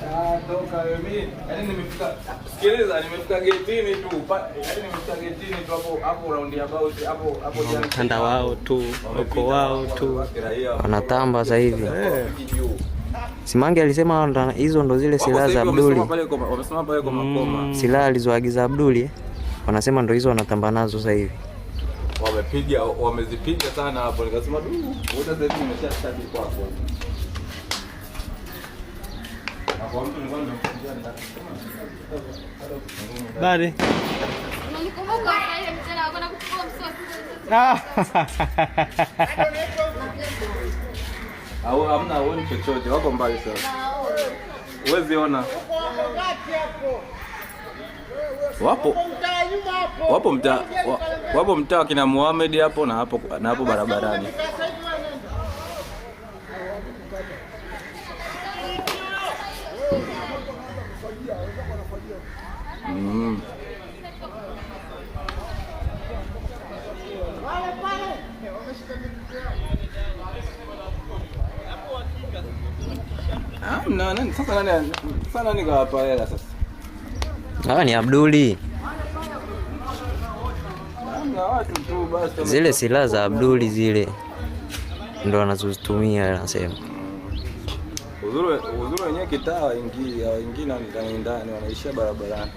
Ah, toka wewe mimi. Yaani nimefika, sikiliza, nimefika getini tu. Yaani nimefika getini tu hapo hapo round about hapo hapo junction. Mtanda wao tu, uko wao tu. Wanatamba sasa hivi. Simange alisema hizo ndo zile silaha za Abduli. Wamesimama pale kwa makoma. Silaha alizoagiza Abduli, eh. Wanasema ndo hizo wanatamba nazo sasa hivi. Wamepiga, wamezipiga sana hapo, nikasema du, wote sasa hivi nimesha study kwako. Na kwa mtu nilikuwa nimemfungia. Bari. Unanikumbuka ile mchana wako na kuchukua msosi. Au hamna, huoni chochote, wako mbali sana. Huwezi ona. Wapo. Wapo mtaa kina Muhammad hapo na hapo na hapo barabarani. Hamna, nani sasa, nani sasa, nani kawapa hela sasa? Hawa ni Abduli. Hamna, watu tu basi. Zile silaha za Abduli zile ndo anazozitumia anasema. Uzuri, uzuri wenyewe kitaa hawaingii, hawaingii ndani ndani ndani, wanaishia barabarani.